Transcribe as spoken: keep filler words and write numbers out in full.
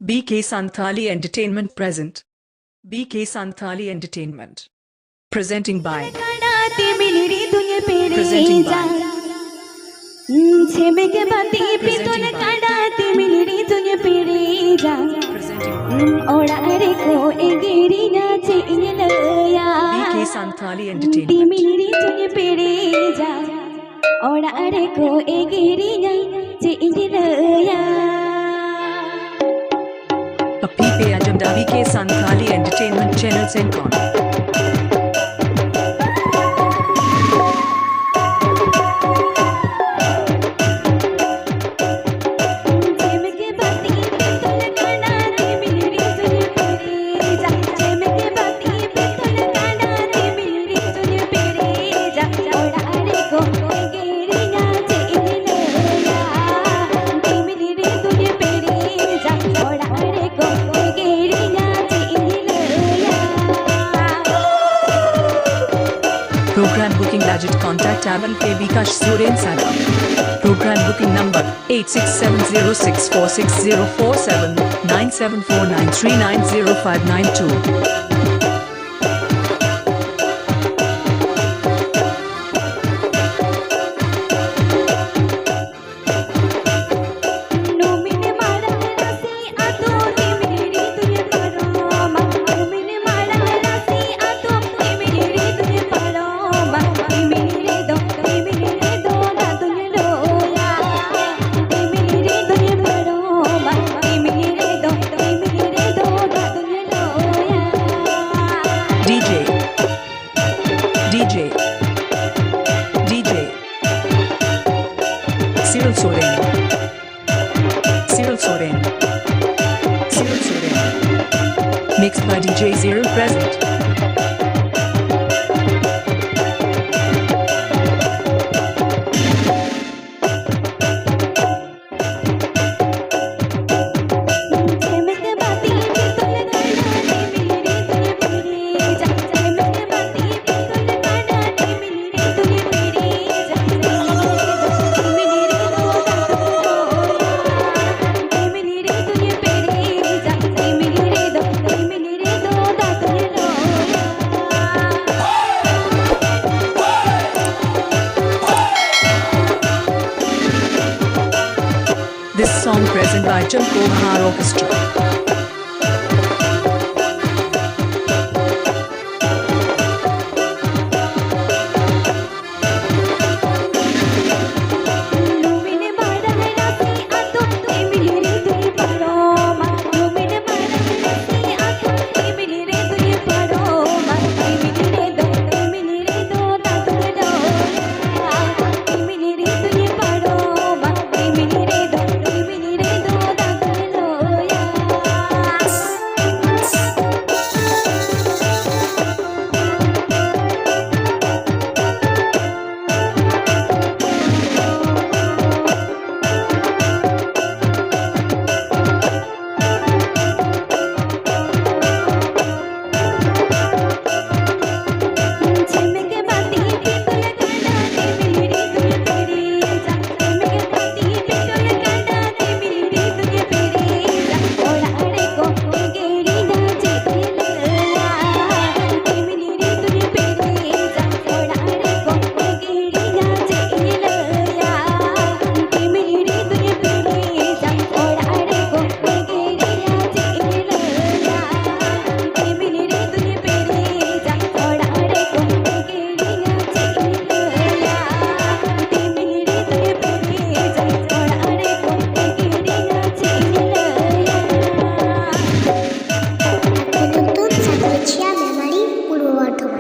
B K Santhali Entertainment present. B K Santhali Entertainment. Presenting by. ᱠᱟᱰᱟ ᱛᱮ ᱢᱤᱞᱤᱨᱤ ᱫᱩᱧ Presenting by. ᱯᱮᱨᱮᱡᱟ᱾ ᱪᱷᱮᱢᱮᱠ ᱵᱟᱹᱛᱤ ᱯᱤᱛᱚᱞ ᱠᱟᱰᱟ ᱛᱮ ᱢᱤᱞᱤᱨᱤ ᱫᱩᱧ ᱯᱮᱨᱮᱡᱟ᱾ Presenting by. ᱚᱲᱟᱜ ᱨᱮᱠᱚ ᱮᱜᱮᱨᱤᱧᱟ ᱪᱮᱫ ᱤᱧ ᱞᱟᱹᱭᱟ᱾ B K Santhali ᱛᱮ Entertainment. ᱢᱤᱞᱤᱨᱤ ᱫᱩᱧ ᱯᱮᱨᱮᱡᱟ᱾ ᱚᱲᱟᱜ ᱨᱮᱠᱚ ᱮᱜᱮᱨᱤᱧᱟ ᱪᱮᱫ ᱤᱧ ᱞᱟᱹᱭᱟ᱾ api pe ajam da B K Santhali Entertainment channel Senkon. Program booking lajit contact Avan K Bikash Soren Sala. Program booking number eight six seven zero six four six zero four seven nine seven four nine three nine zero five nine two. D J, D J, D J, Cyril Soren, Cyril Soren, Cyril Soren. Mixed by D J Zero present. Gopar Orchestra.